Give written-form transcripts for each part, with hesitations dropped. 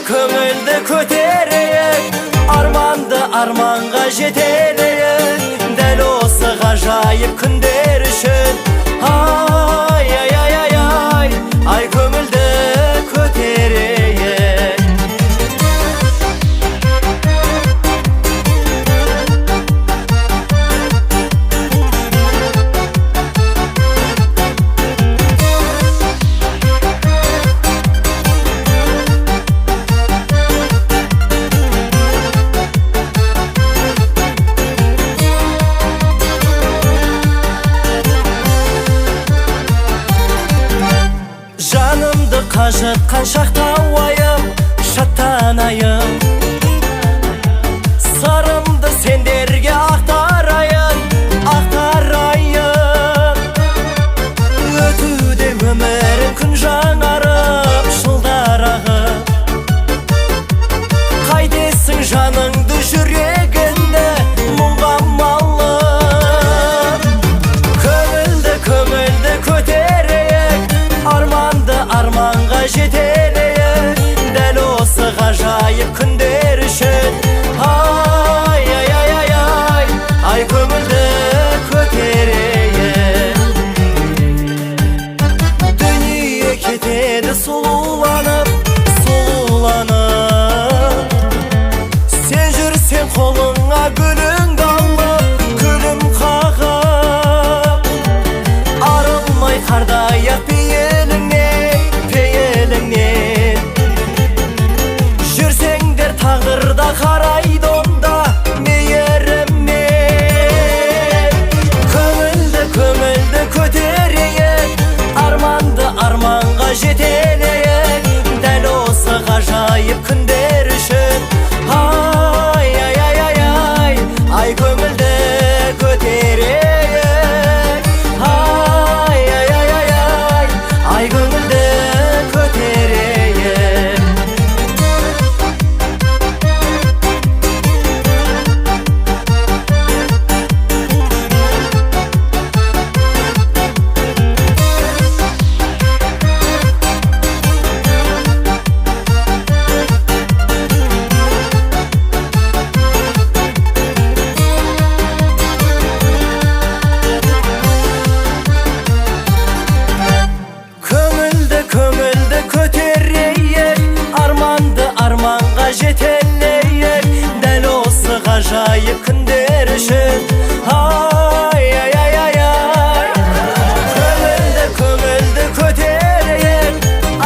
Көңілді көтерейік, арманды арманға жетелейік, дәл осы ғажайып күндер үшін. Ай, ай, ай, ай, ай, ай, көңілді көтерейік. Жанымды қажытқан шақта уайым, шаттанайын, сырымды сендерге ақтарайын, ақтарайын. Өтуде өмірім, күн жаңарып, жылдар ағып, қайтесің жаныңды, жүрегіңді мұңға малып? Көңілді, көңілді көтерейік, арманды арманға жетелейік, дәл осы ғажайып күндер үшін. Ай, ай, ай, ай, ай, ай, көңілді көтерейік. Дүние кетеді сұлуланып, сұлуланып, сен жүрсең қолыңа гүліңді алып, күлім қағып, арылмай қардай ақ пейіліңнен, пейіліңнен. Жүрсеңдер, тағдырда қарайды онда мейіріммен. Көңілді, көңілді көтерейік, арманды арманға жетелейік, дәл осы ғажайып күндер үшін. Ай, ай, ай, ай, ай, ай, көңілді көтерейік. Ай, ай, ай, ай, ай, ай, көңілді көтерейік. Көңілді, көңілді көтерейік, арманды арманға жетелейік, дәл осы ғажайып күндер үшін. Ай, ай, ай, ай, ай. Көңілді, көңілді көтерейік,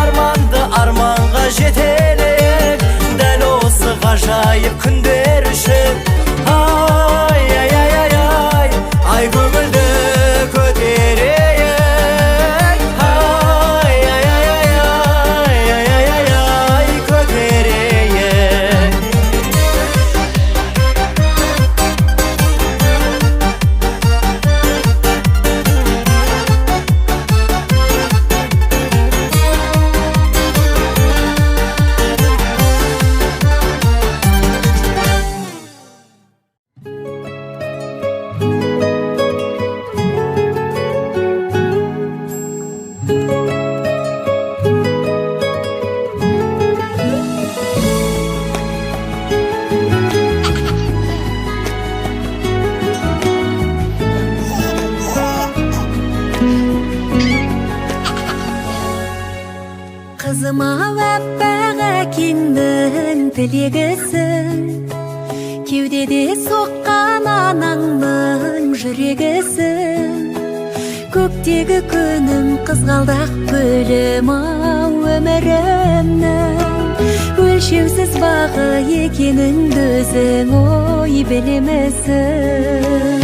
арманды арманға жетелейік, дәл осы ғажайып күндер үшін. Ай, ай, ай, ай, ай, ай, көңілді көтерейік. Ай, ай, ай, ай, ай, ай, ай, ай, ай, көтерейік. Қызым ау, аппақ әкеңнің тілегісің, кеудеде соққан анаңның жүрегісің. Көктегі күнім, қызғалдақ гүлім ау, өмірімнің өлшеусіз бағы екеніңді өзің ой білемісің.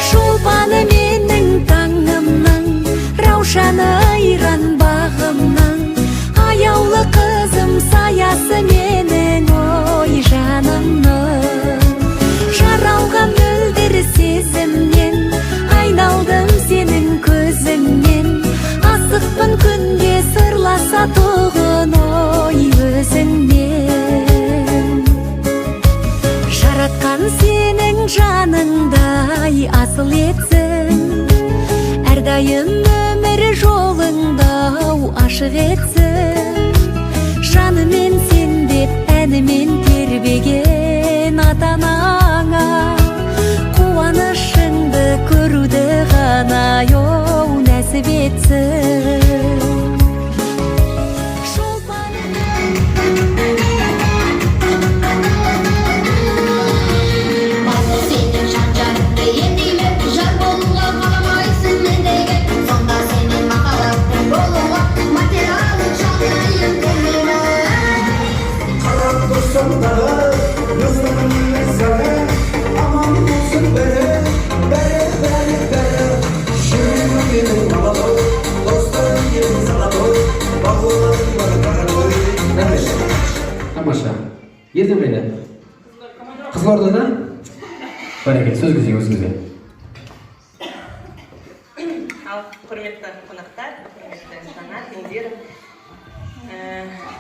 Шолпаны менің таңымның, раушаны айран бағымның, аяулы қызым, саясы менің ой жанымның. Жаралған мөлдір сезімнен, айналдым сенің көзіңнен, асықпын күнде сырласа тұғын ой өзіңмен. Жаратқан сенің жаныңдай асыл етсін, әрдайым өмір жолыңды ау ашық етсін. Несіп етсін Шолпаным. Балл сенің жан жарыңды емдеймін. Жар болуға қаламайсың мендегі. Сонда сенен махаббатты болуға материалдық жағдайым келмейді. Қарап тұрсам дағы өзіңнің зәрі. Аман болсын бәрі, бәрі, бәрі, бәрі. Жүрегім менің молодой, достарым менің золотой. Балаларым бар дорогой. Тамаша. Ертең қайда? Қызылордада. Бәрекелді, сөз кезегі өзіңізде. Ал, құрметті қонақтар, құрметті Жанат, Индира,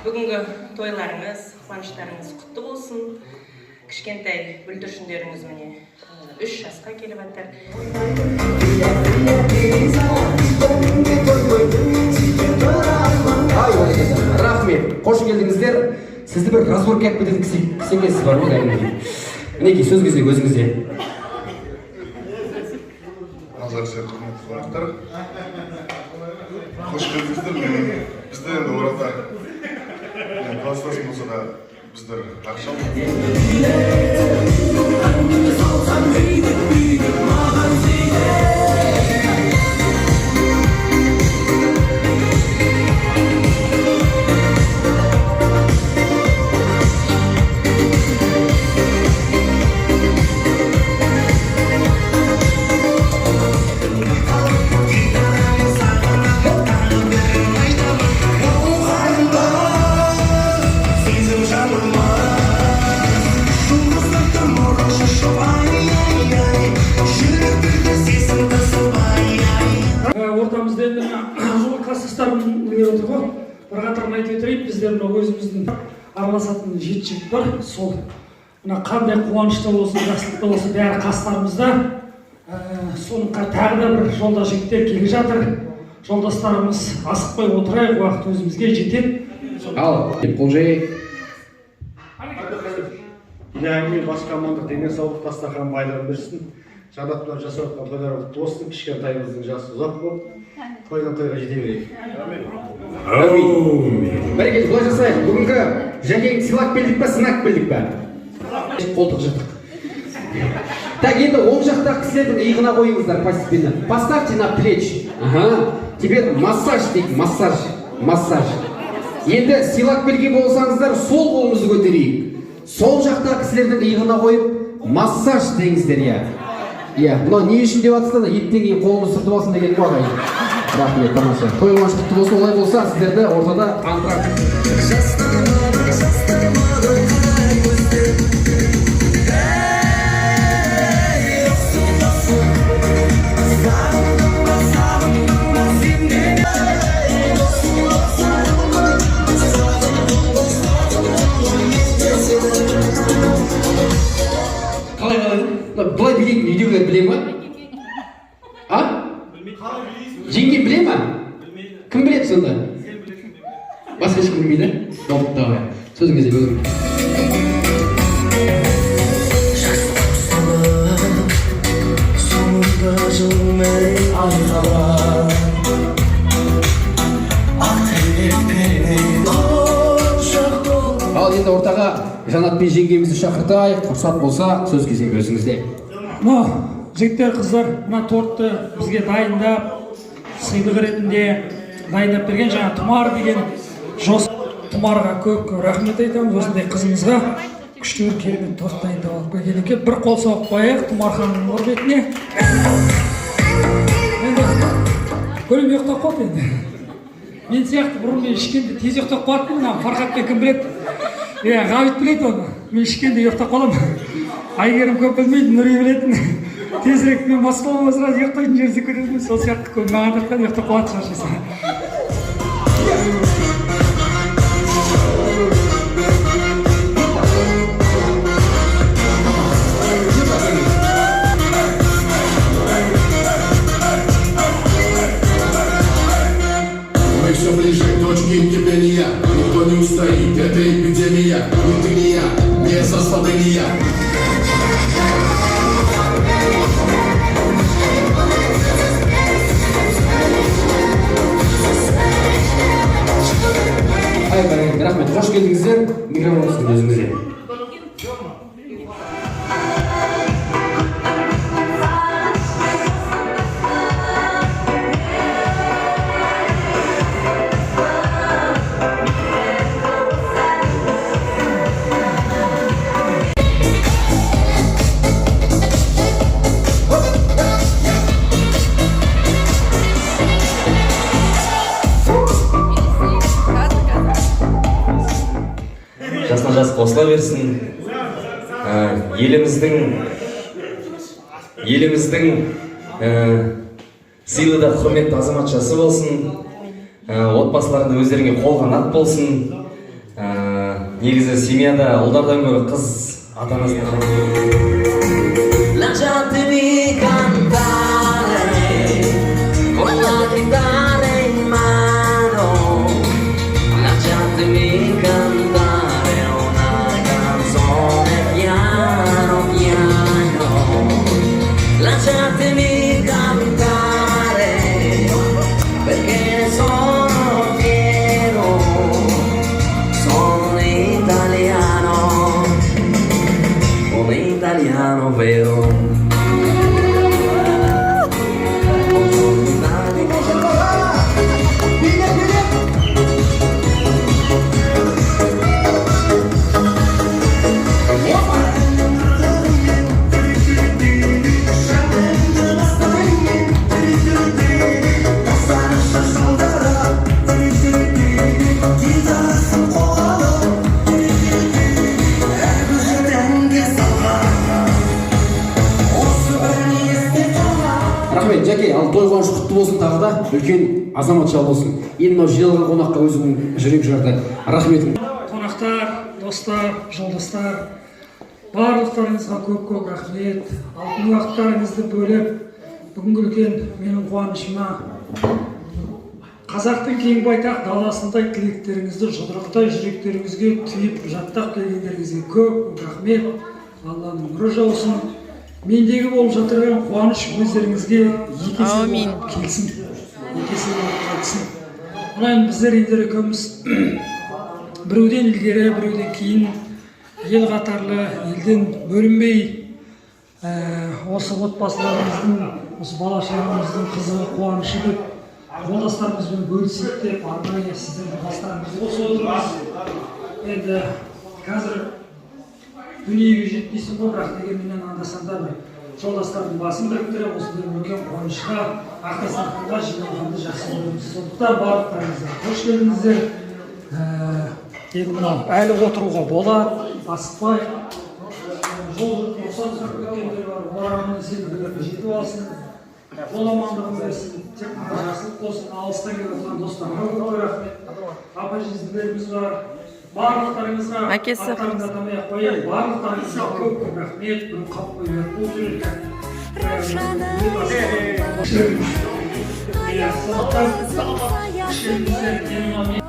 бүгінгі тойларыңыз, қуаныштарыңыз құтты болсын. Кішкентай бүлдіршіндеріңіз, міне, 3 жасқа келіп жатыр. Көңілге тоймайтын сүйген тұра алман. Ай, бәрекелді, рахмет, қош келдіңіздер. Сізді бір разборка алып кететін кісі екенсіз бар ғой кәдімгідей. Мінекей, сөз кезегі өзіңізде. Назар, құрметті қонақтар, қош келдіңіздер. Менің бізде енді Оралда, мен класстасым болса да, біздер ақшам. Әңгіме салсам өйдіп бүйдіп маған сөйле. Сезім жаныма жұлдыздарды нұрын шашып, ай, ай, ай, жүректерді сезім тасып, ай, ай. Ортамызда енді мына жол класстастарым нелер отыр ғой, бір қатарын айта өтейін. Біздер мына өзіміздің араласатын жеті жігіт бар. Сол мына қандай қуанышта болсын, жақсылықта болсын, бәрі қастарымызда. Соның тағы да бір жолда жігіттер келе жатыр, жолдастарымыз. Асықпай отырайық, уақыт өзімізге жетеді. Ал деп қол жайайық. Әңгіме басқа, амандық, денсаулық, дастархан байлығын берсін. Жанат мына жасап жатқан тойлар құтты болсын. Кішкентайымыздың жасы ұзақ болып, тойдан тойға жете берейік. Бәрекелді, былай жасайық. Бүгінгі жәкең сыйлап келдік па, сынап келдік па? Қолтық жыртық. Так, енді оң жақтағы кісілердің иығына қойыңыздар постепенно. Поставьте на плечи. Ага. Теперь массаж дейді, массаж, массаж. Енді сыйлап келген болсаңыздар, сол қолымызды көтерейік. Сол жақтағы кісілердің иығына қойып, массаж деңіздер, иә. Иә, мынау не үшін деп жатсыздар? Еттен кейін қолымыз сүртіп алсын деген ғой, ағайын. Рахмет, тамаша. Той қуаныш құтты болсын. Олай болса, сіздерді ортада антракт. Жастармады, жастармады қара көздер. Ей, досым, досым, сағындың ба, сағындың ба сен мені? Ей, досым, досым, сағындым ғой, сағындым ғой мен де сені. Қалай, қалай? Мына былай билейтін үйдегілер біле ма? А? Жеңгем біле ма? Кім біледі сонда? Басқа ешкім білмейді? Болды, давай. Сөзің кезегі өзің. Жастық сыны соңында жылмен айқалар. Ақ тілектермен құшақ толы. Ал енді ортаға Жанат пен жеңгемізді шақыртайық. Рұқсат болса, сөз кезегі өзіңізде. Мынау жігіттер, қыздар, мына тортты бізге дайындап, сыйлық ретінде дайындап берген жаңа Тұмар деген жос Тұмарға көп көп рахмет айтамыз. Осындай қызымызға күшті бір керемет торт дайындап алып келген екен. Бір қол соғып қояйық Тұмар ханымның құрметіне. Енді көлем ұйықтап қалды. Енді мен сияқты бұрын мен ішкенде тез ұйықтап қалатынмын. Мына Фархатпен кім біледі, иә, Ғабит біледі оны. Мен ішкенде ұйықтап қаламын. Әйгерім көп білмейді, Нұри білетін. Тезірек мен мас боламын, сразу ұйықтайтын жер іздеп кетемін. Сол сияқты көп маған тартқан ұйықтап қалады шаршаса. Мы все ближе к точке кипения. Никто не устоит, это эпидемия. Ни ты, ни я, не заслонения. Ай, бәрекелді, рахмет, қош келдіңіздер. Микрофон сіздің өзіңізде. Жасына жас қосыла берсін. Еліміздің сыйлы да құрметті азаматшасы болсын. Отбасыларында өздеріңе қолқанат болсын. Негізі семьяда ұлдардан гөрі қыз ата анасына. Lasciatemi cantare con la chitarra in mano, lasciatemi cantare una canzone piano piano, lasciatemi cantare perché ne sono fiero, sono un italiano, un italiano vero. Buongiorno Italia. Рахмет, Жәке. Ал той қуаныш құтты болсын, тағы да үлкен азаматша болсын. Енді мынау жиналған қонаққа өзіңнің жүрек жарды рахметің. Қонақтар, достар, жолдастар, барлықтарыңызға көп көп рахмет. Алтын уақыттарыңызды бөліп, бүгінгі үлкен менің қуанышыма қазақтың кең байтақ даласындай тілектеріңізді жұдырықтай жүректеріңізге түйіп, жаттап келгендеріңізге көп көп рахмет. Алланың нұры жаусын. Мендегі болып жатырған қуаныш өздеріңізге екі есе болып келсін, екі есе болып қайтсын. Мына енді біздер енді екеуміз біреуден ілгері, біреуден кейін, ел қатарлы, елден бөлінбей, осы отбасыларымыздың, осы бала шағамыздың қызығы, қуанышы деп, жолдастарымызбен бөлісейік деп, арнайы сіздердің бастарыңызды қосып отырмыз. Енді қазір дүниеге жетпейсің ғой, бірақ дегенменен анда санда бір жолдастардың басын біріктіріп, осындай үлкен қуанышқа, ақ дастарханға жиналғанды жақсы көреміз. Сондықтан барлықтарыңызға қош келдіңіздер. Енді мынау әлі отыруға болады, асықпай. Жол рұқсат сұрап кеткендер бар, олар аман есен үйлеріне жетіп алсын, жол амандығын берсін, тек қана жақсылық болсын. Алыстан келіп отырған достарға көп көп рахмет. Апа жезделеріміз бар, барлықтарыңызға, Әкесі. аттарыңды атамай ақ қояйын, барлықтарыңызға көп көп рахмет. Бүгін қалып қойып бұл жүрек. Сондықтан кішкене.